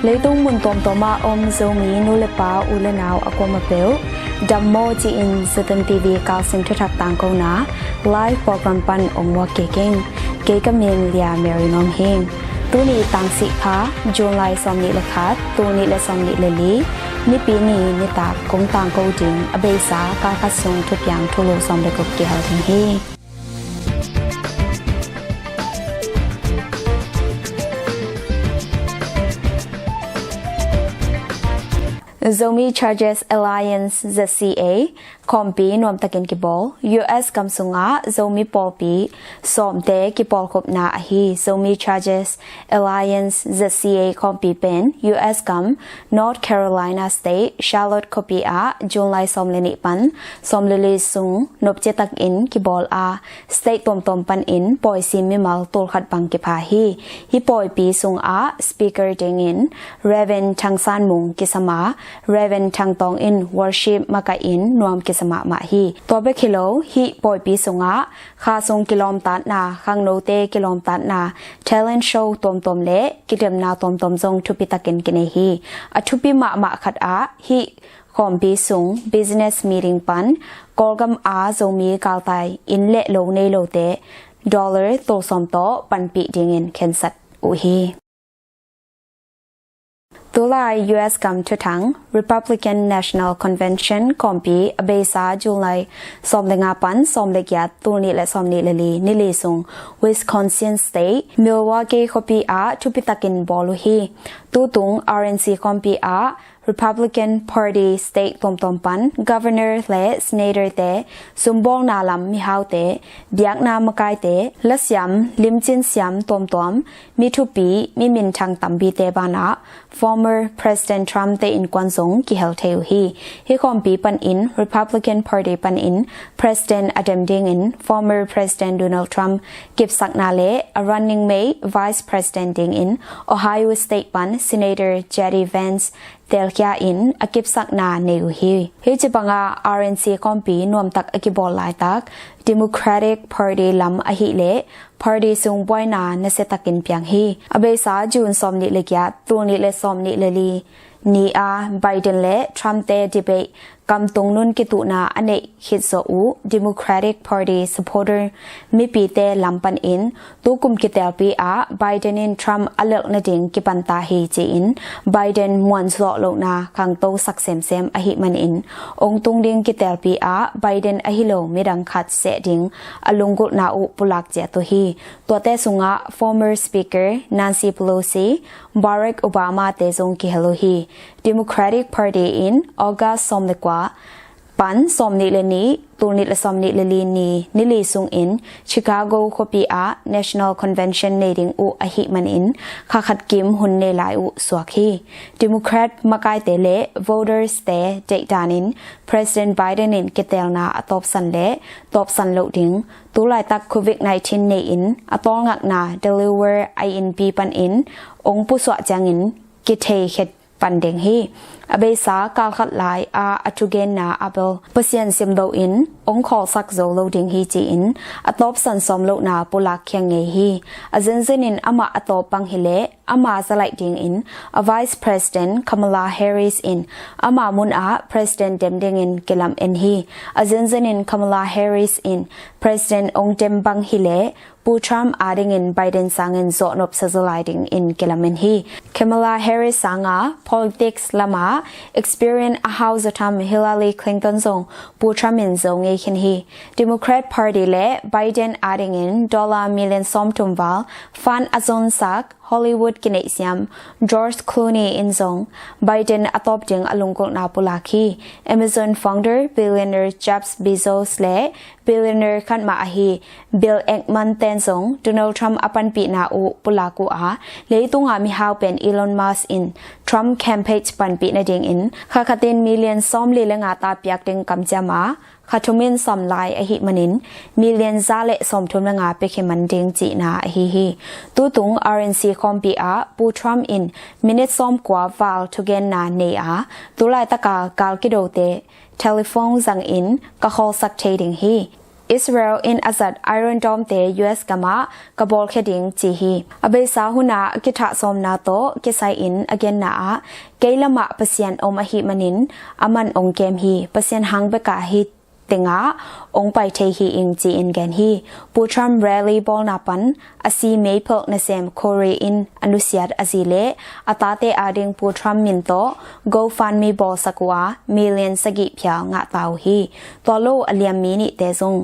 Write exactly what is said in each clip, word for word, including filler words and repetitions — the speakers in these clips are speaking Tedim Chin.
Leitung mun tuamtuam ah om Zomi nu le pa, u le nau a kuamah peuh, dam maw ci-in Zutun T V kalsim thuthak tangkona live program pan ong muak kik ing. Kei ka min Lia Mary Nuam hi. Tuni tang sih kha, July sawmnih le khat, tul nih le sawmnih le li, Nipi ni nitak kong tangko ding a beisa kalkhat sung thupiang thulu sawm le guk kihel ding hi. Zomi Churches Alliance, Z C A, khawmpi nuamtakin kibawl. U S gam sungah Zomi pawlpi sawmte kipawlkhupna ahi Zomi Churches Alliance, Z C A, khawmpi pen U S gam North Carolina State, Charlotte khuapi ah July sawm le nih pan sawm le li sung nopci takin kibawl a, state tuamtuam panin pawisim mimal tulkhat bang kipha hi. Hih pawipi sungah speaker dingin Reverend Thang San Mung kisam a, Reverend Thang Tawng in worship makaih in nuam kisa mahmah hi. Tua bek hi lo, hih pawipi sungah kha sung kilawmtatna, khangnote kilawmtatna, talent show tuamtuam le kidemna tuamtuam zong thupi takin kinei hi. A thupi mahmah khat ah hih khawmpi sung business meeting pan Kawlgam a Zomi galtai inn le lo nei lote dollar tul sawm tawh panpih dingin khensat uh hi. Tulai U S gam thuthang Republican National Convention khawmpi a beisa July sawm le nga pan sawm le giat, tul nih le sawmnih le li, nili sung Wisconsin State, Milwaukee khuapi ah thupi takin bawl uh hi. Tutung R N C khawmpi ah Republican Party state tuamtuam pan governor le senator te, sumbawlna lam mihaute, biakna makaite, lasiam, limcin siam tuamtuam, mi thupi, mi minthang tambite banah former President Trump te innkuan zong kihel thei uh hi. Hih khawmpi panin Republican Party panin President a dem dingin former President Donald Trump kipsakna le a running mate Vice President dingin Ohio State pan Senator J D Vance telkhia in a kipsakna nei uh hi. Hih ci bangah R N C khawmpi nuamtak a kibawl laitak Democratic Party lam ahih leh party sung buaina nasia takin piang hi. A beisa June sawmnih le giat, tul nih le sawmnih le li ni a Biden le Trump te debate kamtung nun kituhna a neih khit zawh uh Democratic Party supporter mipite lam panin tukum kitelpi ah Biden in Trump a lelh nading kipanta hi ci-in Biden muanzawh lohna khangtosak semsem ahih manin ong tung ding kitelpi ah Biden ahi lo midang khat seh ding a lunggulhna uh pulak ciat uh hi. Tuate sungah former Speaker Nancy Pelosi, Barack Obama te zong kihel uh hi. Democratic Party in August sawm le kua pan sawmnih le nih, tul nih le sawmnih le li ni, nili sungin Chicago khuapi ah National Convention nei ding uh ahih manin kha khat kim hun nei lai uh suak hi. Democrat makaite le voters te deihdanin President Biden in kitelna a tawpsan le tawpsan loh ding, tulaitak covid nineteen nei-in a tawlngakna Delaware a innpi panin ong pusuah ciangin kitheikhet pan ding hi. A beisa kalkhat lai a a thugenna a bel Pasian simdoh in ong khawlsak zo lo ding hi ci-in a tawpsan sawm lohna pulak khiang ngei hi. A zenzen in amah a tawp bang hileh ama zalaih dingin a Vice President Kamala Harris in ama mun ah President dem dingin kilam en hi. A zenzen in Kamala Harris in President ong dem bang hileh Pu Trump adingin Biden sangin zawhnop sa zalai dingin kilamen hi. Kamala Harris sanga politics lama experience a hau zatham Hillary Clinton zong Pu Trump in zo ngei khin hi. Democrat Party le Biden adingin dollar million sawmthum val fund a zonsak Hollywood kineihsiam George Clooney in zong Biden a tawp ding a lunggulhna pulak hi. Amazon founder billionaire Jeff Bezos le billionaire khat mah ahi Bill Ackman ten zong Donald Trump a panpihna uh pulak uh a, leitunga mihau pen Elon Musk in Trump campaign panpih nadingin kha khatin million sawmli le nga ta piak ding kamciam a, kha thumin sam lai ahih manin million za le sawmthum le nga pia khiman ding cihna ahi hi. Tutung R N C khawmpi ah Pu Trump in minute sawmkua val thugenna nei a, tulaitaka gal kidote telephone zangin ka khawlsak thei ding hi. Israel in a zat Iron Dome te U S gamah ka bawlkhia ding ci hi. A beisa hunah a kithah sawmna tawh kisai in a genna ah kei lamah Pasian om ahih manin a man ong kem hi. Pasian hang bekah hi tengah ong pai thei hi ing ci-in gen hi. Pu Trump rally bawlna pan a si meiphelh nasem Corey in a nusiat a zi le a tate ading Pu Trump min tawh GoFundMe bawlsak uh a million sagih phial ngah ta uh hi. Tua lo a liam mi nihte zong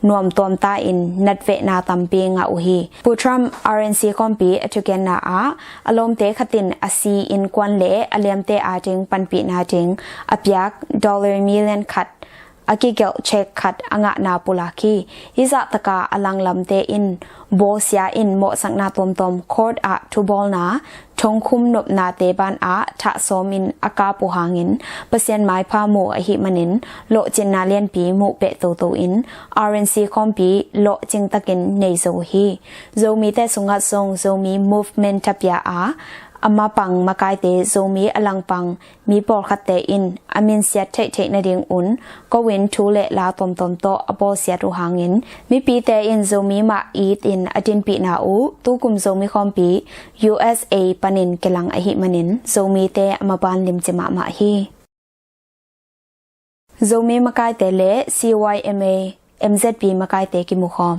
nuam tuamta in natvehna tampi ngah uh hi. Pu Trump R N C khawmpi a thugenna ah a lawmte khatin a si innkuan le a liamte ading panpihna ding a piak dollar million khat a kigelh check khat a ngahna pulak hi. Hih zahtaka a langlamte in bawlsia in mawhsakna tuamtuam court ah thubawlna thongkhum nopnate banah thah sawmin a kap uh hangin Pasian maipha mu ahih manin lawhcinna lianpi muh peh toto in R N C khawmpi lawhcing takin nei zo uh hi. Zomite sungah zong Zomi Movement thapia a a mapang makaite Zomi a langpang mi pawlkhatte in a minsiat theihtheih nadingun ko-in thu le la tuamtuam tawh a bawlsiat uh hangin mipite in Zomi mah it in a dinpihna uh tukum Zomi khawmpi U S A panin kilang ahih manin Zomite a maban limci mahmah hi. Zomi makaite le C Y M A M Z P makaite kimukhawm.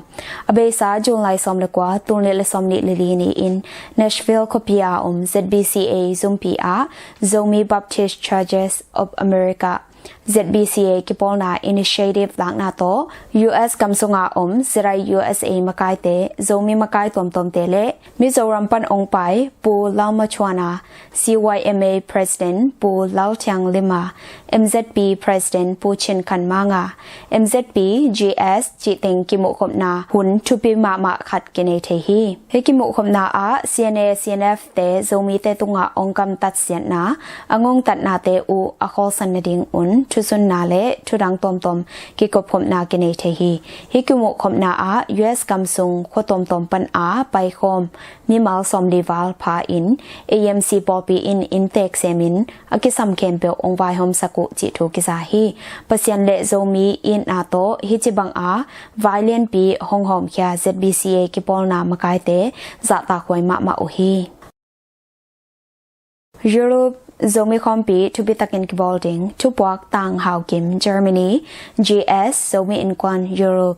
A beisa July sawm le kua, tul nih le sawm nih le li ni-in Nashville khuapi a om Z B C A zumpi ah Zomi Baptist Churches of America, Z B C A kipawlna initiative lakna tawh U S gam sunga om Zerai U S A makaite, Zomi makai tuamtuamte le Mizoram pan ong pai Pu Lalmachuana, C Y M A President Pu Lalthiang Lima, M Z P President Pu Chin Khan Manga, M Z P G S cih teng kimuhkhopna hun thupi mahmah khat kinei thei hi. Hih kimuhkhopna ah C N A, C N F te Zomite tungah ong gamtat siatna, a ngongtatnate uh a khawlsan nadingun thusunna le thudang tuamtuam kikopkhopna kinei thei hi. Hih kimuhkhopna ah U S gam sung khua tuamtuam pan a paikhawm mimal sawmli val pha in A M C pawlpi in inntek semin a kisam khempeuh ong vaihawmsak uh cih thu kiza hi. Pasian le Zomi itna tawh hih ci banga vai lianpi hong hawmkhia Z B C A kipawlna makaite zahtakhuai mahmah uh hi. Europe Zomi khawmpi thupitakin kibawl ding, thupuak Tang Hau Kim, Germany, G S Zomi Innkuan Europe.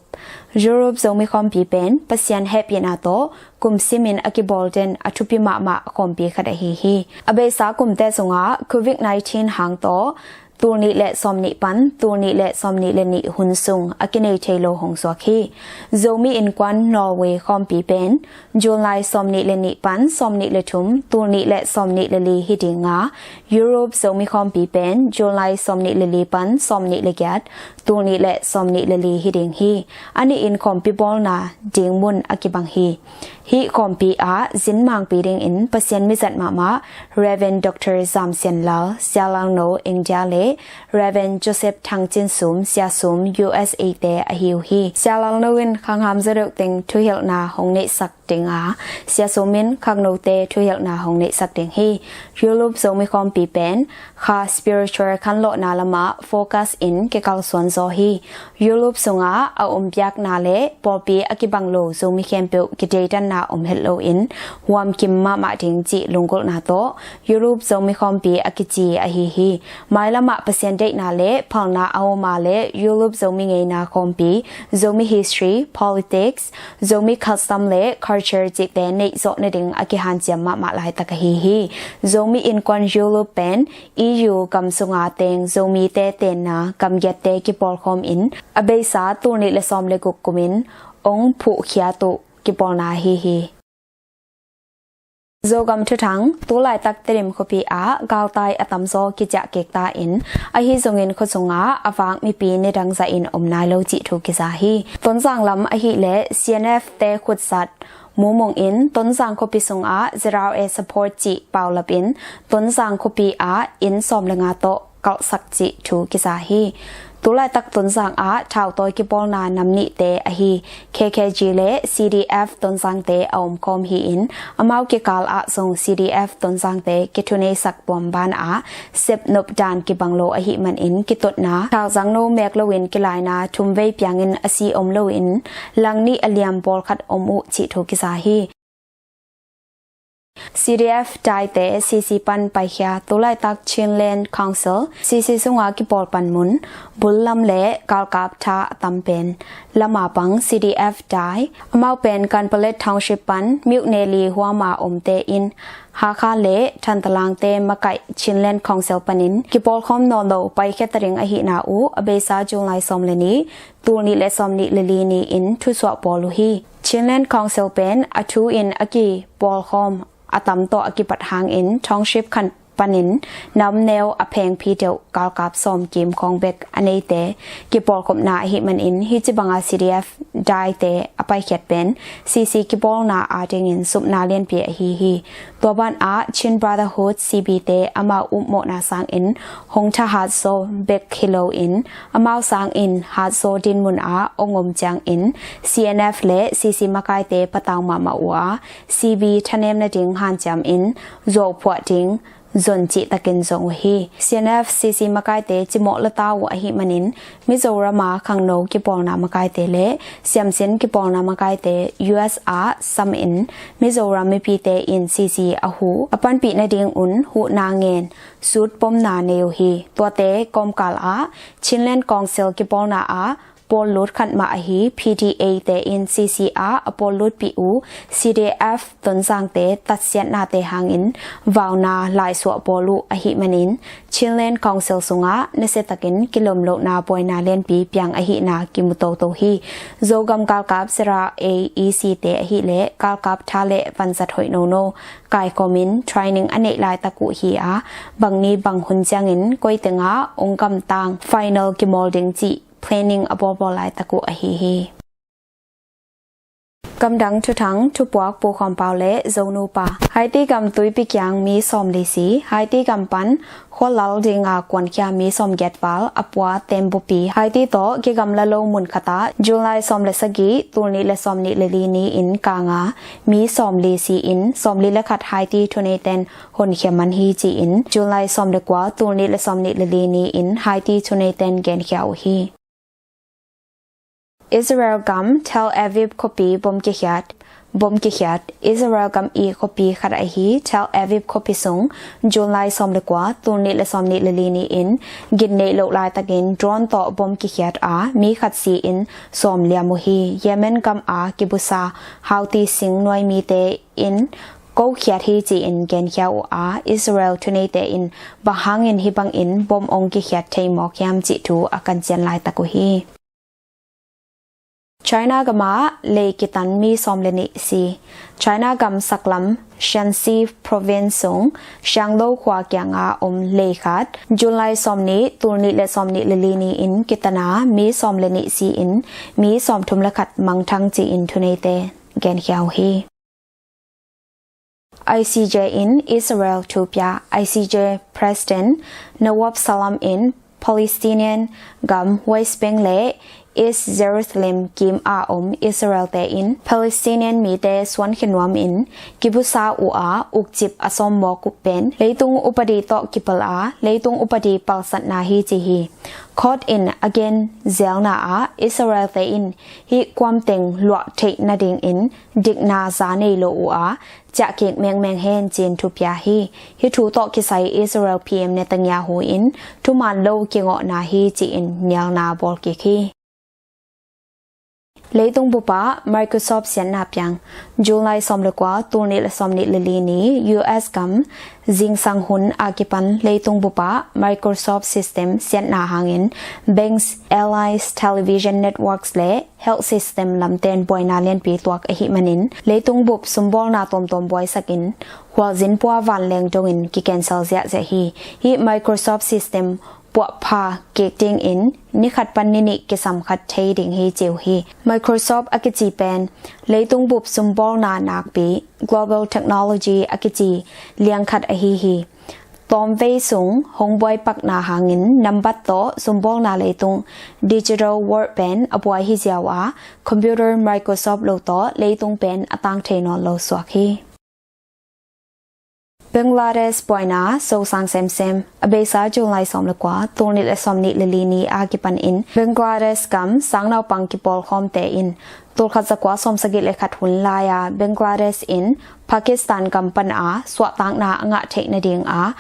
Europe Zomi khawmpi pen Pasian hehpihna tawh kum simin a kibawl den a thupi mahmah khawmpi khat ahi hi. A beisa kumte sungah Covid nineteen hang tawh tul nih le sawm nih pan tul nih le sawm nih le nih hun sung a kinei thei lo hong suak hi. Zomi Innkuan Norway khawmpi pen July sawm nih le nih pan sawm nih le thum tul nih le sawm nih le li hi ding a, Europe Zomi khawmpi pen July sawm nih le li pan sawm nih le giat tul nih le sawm nih le li hi ding hi. A nih in khawmpi bawlna ding mun a kibang hi. Hih khawmpi ah zin mangpi dingin Pasian mizat mahmah Rev. Doctor Zam Sian Lal, Sia Lal No India le Rev. Joseph Thang Cin Sum, Sia Sum U S A te ahi uh hi. Sia Lal No in khangham zaw deuh teng thuhilhna hong neihsak ding a, Sia Sum in khangnote thuhilhna hong neihsak ding hi. Europe Zomi khawmpi pen kha spiritual khanlawhna lamah focus in kikalsuan zaw hi. Europe sungah a um biakna le pawlpi a kibang lo Zomi khempeuh kideidanna om het loin huamkim mahmah ding cih lunggulhna tawh Europe Zomi khawmpi a kici ahi hi. Mailamah Pasian deihna le phalna a om a le Europe Zomi ngeina khawmpi, Zomi history, politics, Zomi custom le culture cihte neih zawh nading a kihanciam mahmah laitak ahi hi. Zomi Innkuan Europe pen E U gam sunga teng Zomite tenna gamgiatte kipawlkhawm in a beisa tul nih le sawm le guk kumin ong phuhkhiat uh kipawlna ahi hi. Zogam thuthang, tu laitak Tedim khuapi ah galtai a tamzaw kiciah kikta in ahi zongin khua sungah a vak mipi nidang zahin om nai lo cih thu kiza hi. Tonzang lam ahih leh C N F te khutzat mumung in Tonzang khuapi sungah Z R A support cih paulap in Tonzang khuapi ah inn sawm le nga tawh kalhsak cih thu kiza hi. Tulaitak Tonzang ah thautawi kipawlna nam nihte ahi K K G le C D F Tonzangte a omkhawm hi-in, amau kikal ah zong C D F Tonzangte kithuneisak tuam banah sepnop dan kibang lo ahih manin kitotna, thauzangno mek loin kilaina thumvei piangin a si om loin lang nih a liam pawlkhat om uh cih thu kiza hi. C D F Taite C C pan paikhia. Tulaitak Chinland Council C C sunga kipawl panmun, bullam le galkap tha a tam pen lama pang C D F Tai, amau pen Kanpalet Township pan Myukneli huama omte in Hakha le Thantalangte makaih Chinland Council panin kipawlkhawm nawn lo paikhia ta ding ahihna uh a beisa July sawm le nih, tul nih le sawm nih le li ni-in thusuah pawl uh hi. Chinland Council pen a thu in a kipawlkhawm a tam tawh a kipat hangin township khat panin namneu a phengphi deuh galkap sawm kim khawng bek a neite kipawlkhopna ahih manin, hih ci banga C D F Taite a paikhiat pen C C kipawlna adingin supna lianpi ahi hi. Tua banah Chin Brotherhood C B te amau upmawhna sangin hong thahatzaw bek hi loin, amau sangin hatzaw dinmun ah hong om ciangin C N F le C C makaite patau mahmah uh a, C B thanem nading hanciamin zuauphuah ding zon cihtakin zong uh hi. C N F C C makaite cimawh lata uh ahih manin, Mizoram a khangno kipawlna makaite le siamsin kipawlna makaite U S ah samin, Mizoram mipite in C C a huh a panpih nadingun huhna ngen sutpomna nei uh hi. Tuate kawmkal ah Chinland Council kipawlna ah pawl lut khat mah ahi P T A te in C C ah a pawl lutpih uh C D F Tonzangte tatsiatnate hangin vauna laisuah pawl uh ahih manin, Chinland Council sungah nasiatakin kilawm lohna buaina lianpi piang ahihna kimu toto hi. Zogam galkap Sera A E C te ahileh galkap tha le vanzat hoih nono kaikawmin training a neih laitak uh hi a, bangni bang hun ciangin koitengah ong gamtang final kimawl ding cih planning a bawlbawl laitak uh ahi hi. Gamdang thuthang, thupuak Pu Khawm Pau le Zonu Pa. Haiti gam tuipi kiang mi sawmli si. Haiti gam pan khualal dinga kuankhia mi sawmgiat val a pua tembupi Haiti tawh kigamla lo mun khatah July sawm le sagih, tul nih le sawmnih le li ni-in kanga mi sawmli si in, sawmli le khat Haiti thuneiten honkhia man hi ci-in, July sawm le kua, tul nih le sawmnih le li ni-in Haiti thuneiten genkhia uh hi. Israel gam Tel Aviv khuapi bom kikhiat. Bom kikhiat. Israel gam i khuapi khat ahi Tel Aviv khuapi sung July sawm le kua, tul nih le sawmnih le li ni-in gitneih loh laitakin drone tawh bom kikhiat a, mi khat si-in sawm liam uh hi. Yemen gam a kibusa Houthi singnuai mite in kokhiat hi ci-in genkhia uh a, Israel thuneite in bang hangin hih bangin bom ong kikhiat thei mawk hiam cih thu a kancian laitak uh hi. China gam ah lei kitan mi sawm le nih si. China gam saklam Shanxi Province sung Shangdo khua kianga om lei khat July sawmnih, tul nih le sawmnih le li ni-in kitan a, mi sawm le nih si-in mi sawmthum le khat mangthang ci-in thuneite genkhia uh hi. I C J in Israel thu pia. I C J President Nawaf Salam in Palestinian gam West Bank le East Jerusalem kim a om Israel te in Palestinian mite suankhia nuam in kibusa uh a, ukcip a sawm mawk uh pen leitung upadi tawh kipal a, leitung upadi palsatna hi ci hi. Court in a gen zelna ah Israel te in hih kuamteng luah theih nadingin dikna za nei lo uh a, ciahkik mengmeng hen ci-in thupia hi. Hih thu tawh kisai Israel P M Netanyahu in thuman lo kingawhna hi ci-in nialna bawl kik hi. Leitung bup ah Microsoft siatna piang. July sawm le kua, tul nih le sawmnih le li ni, U S gam zingsang hun a kipan leitung bup ah Microsoft System siatna hangin banks, airlines, television networks le health system lamten buaina lianpi tuak ahih manin, leitung bup sumbawlna tuamtuam buaisakin, hualzin pua vanleng dongin ki-cancel ziahziah hi. Hih Microsoft System puahpha kik dingin ni khat pan ni nih kisam khat thei ding hi ci uh hi. Microsoft a kici pen leitung bup sumbawlna nakpi, global technology a kici liang khat ahi hi. tawmvei sung hong buaipakna hangin nambat tawh zumbawlna leitung digital world pen a buai hi ziau a, computer Microsoft lo tawh leitung pen a tang thei nawn lo suak hi. Bangladesh buaina sosang semsem. A beisa July sawm le kua, tul nih le sawm nih le li ni a kipan in Bangladesh gam sangnaupang kipawlkhawmte in tul khat za kua sawm sagih le khat hun lai-a Bangladesh in Pakistan gam pan a suahtakna a ngah theih nading a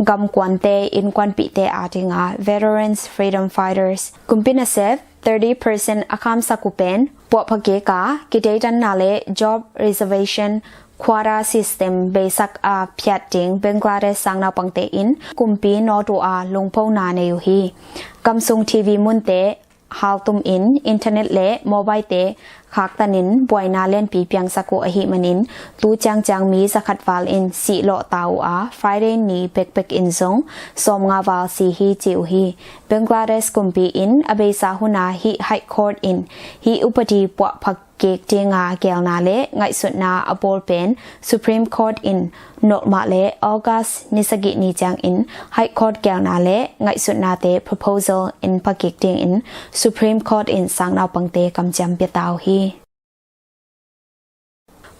gamkuante innkuanpihte a dinga Veterans Freedom Fighters kumpi nasep thirty percent a khamsak uh pen puahpha kik a, kideidanna le job reservation quota system beisak a phiat ding Bangladesh sangnaupangte in kumpi nawt uh a lungphona nei uh hi. Gamsung T V munte haltum in internet le mobile te khaktanin buaina lianpi piangsak uh ahih manin tu ciangciang mi zakhat val in sihlawh ta uh a, Friday ni bekbek in zong sawmnga val si hi ci uh hi. Bangladesh kumpi in a beisa huna hih High Court in hih upadi puahpha kik dinga geelna le ngaihsutna a bawl pen Supreme Court in nolh mah le August ni sagih ni ciangin High Court geelna le ngaihsutnate proposal in phakik dingin Supreme Court in sangnaupangte kamciam pia ta uh hi.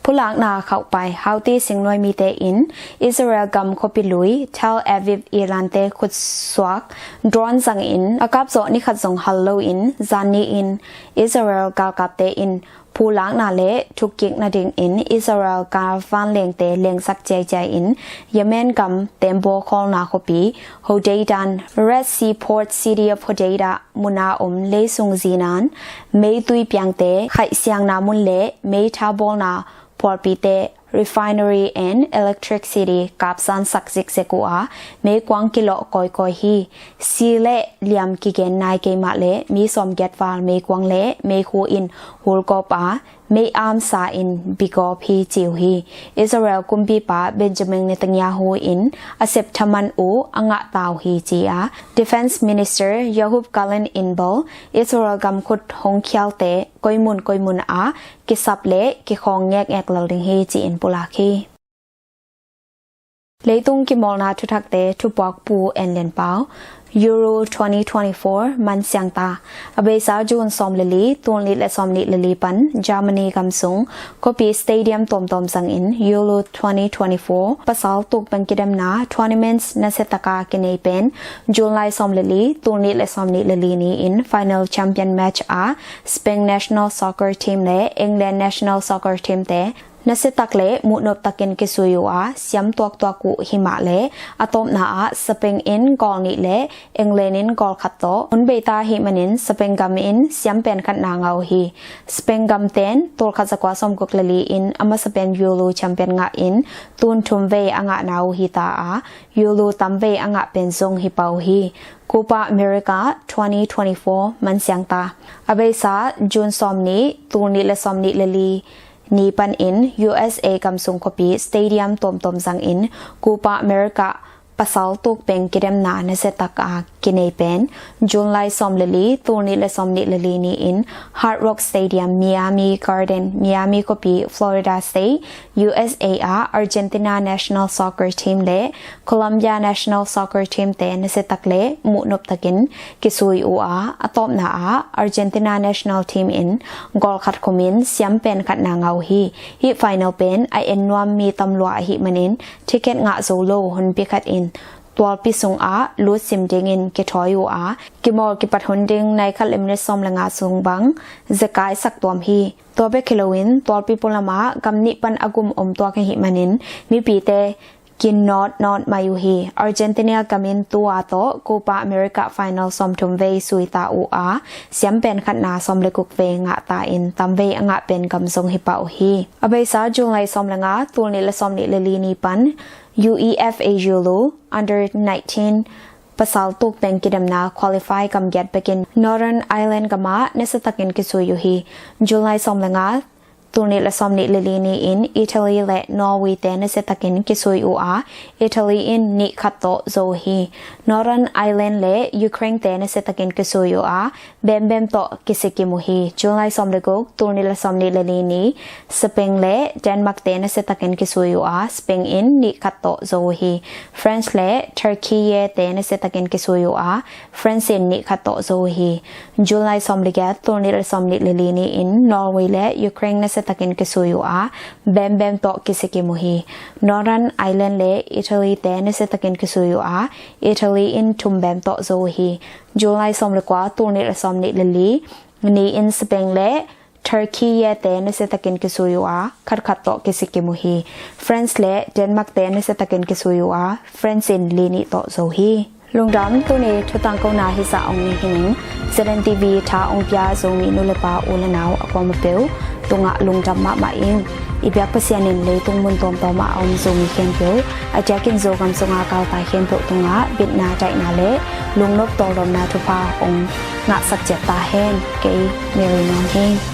Pulakna khauhpai. Houthi singnuai mite in Israel gam khuapi lui Tel Aviv Iran te khutsuak drone zangin a kapzawh nikhat zong hal loin zanni in Israel galkapte in pulakna le thukkik nadingin Israel galvanlengte lengsak ciaiciai in Yemen gam tembaw khawlna khuapi Hodeidan, Red Sea Port City of Hodeida muna om leisung zinan meitui piangte, khaihsiangna mun le meitha bawlna phualpite, refinery and electricity kapsansak zikzek uh a, meikuang kilawh kawikawi hi. Si le liam kigen nai keimah le mi sawmgiat val meikuang le meikhu in hulgawp a, mei-am sa in bigawp hi ci uh hi. Israel kumpipa Benjamin Netanyahu in a sep thaman uh a ngah ta uh hi ci a, Defense Minister Yoav Gallant in bel Israel gamkhut hong khialte koimun koimun a kisap le kikhawng ngekngek lel ding hi ci-in pulak hi. Leitung kimawlna thuthakte thupuak Pu En Lian Pau. Euro twenty twenty-four man siangta. A beisa June sawm le li, tul nih le sawm nih le li pan Germany gamsung khuapi stadium tuamtuam zangin Euro twenty twenty-four pasal tukbeng kidemna tournaments nasiataka kinei pen July sawm le li, tul nih le sawm nih le li ni-in final champion match a Spain national soccer team le England national soccer team te nasiatak le muhnop takin kisui uh a, siam tuaktuak uh himah le a tawpna ah Spain in goal nih le England in goal khat tawh hun beita ahih manin Spain gam in siam pen khatna ngah uh hi. Spain gam ten tul khat za kua sawmguk le li in a masa pen Euro champion ngah in tun thum vei a ngahna uh hi ta a, Euro tam vei a ngah pen zong hi pah uh hi. Copa America twenty twenty-four man siangta. A beisa June sawm nih, tul nih le sawm nih le li ni panin U S A gamsung khuapi stadium tuamtuam zangin Copa America pasal tukbeng kidemna nasiatak a kinei pen July sawm le li, tul nih le sawm nih le li ni-in Hard Rock Stadium, Miami Garden, Miami khuapi, Florida State, U S A ah Argentina national soccer team le Colombia national soccer team te nasiatak le muhnop takin kisui uh a, a tawpna ah Argentina national team in goal khat khumin siam pen khatna ngah uh hi. Hih final pen a en nuam mi tam lua ahih manin ticket ngah zo lo hunpi khat in tualpi sungah lutsim dingin kithawi uh a, kimawl kipat hun ding nai khat le minit sawm le nga sung bang zekai sak tuam hi. Tua bek hi loin tualpi pulamah gam nih pan a gum om tuak ahih manin mipite kinawtnawt mai uh hi. Argentina gam in tua tawh Copa America final sawmthum vei sui ta uh a, siam pen khatna sawm le guk vei ngah ta in tam vei a ngah pen gam zong hi pah uh hi. A beisa July sawm le nga, tul nih le sawm nih le li ni pan U E F A Euro under nineteen pasal tukbeng kidemna qualify gam giat bekin Northern Ireland gamah nasiatakin kisui uh hi. July sawm le nga, tul nih le sawm nih le li ni-in Italy le Norway te nasiatakin kisui uh a, Italy in nih khat tawh zo uh hi. Northern Ireland le Ukraine te nasiatakin kisui uh a, bembem tawh kisikim uh hi. July sawm le guk, tul nih le sawm nih le li ni, Spain le Denmark te nasiatakin kisui uh a, Spain in nih khat tawh zo uh hi. France le Turkey te nasiatakin kisui uh a, France in nih khat tawh zo uh hi. July sawm le giat, tul nih le sawm nih le li ni-in Norway le Ukraine nasiatakin kisui uh a, bembem tawh kisikim uh hi. Northern Ireland le Italy te nasiatakin kisui uh a, Italy in thumbem tawh zo uh hi. July sawm le kua, tul nih le sawm nih le li ni-in Spain le Turkey te nasiatakin kisui uh a, khatkhat tawh kisikim uh hi. France le Denmark te nasiatakin kisui uh a, France in li nih tawh zo uh hi. Lungdam. Tuni thutang kona hisa ong ni hi ning. ZNTV tha ong pia Zomi nu le pa, u le nau a kuamah peuh tungah lungdam mahmah ing. I biak Pasian in leitung mun tuamtuam ah a om Zomi khempeuh, a diakin Zogam sunga kaltai khempeuh tungah bitna, daihna le lungnop tawldamna thupha ong ngahsak ciat ta hen. Kei Mary Nuam hi.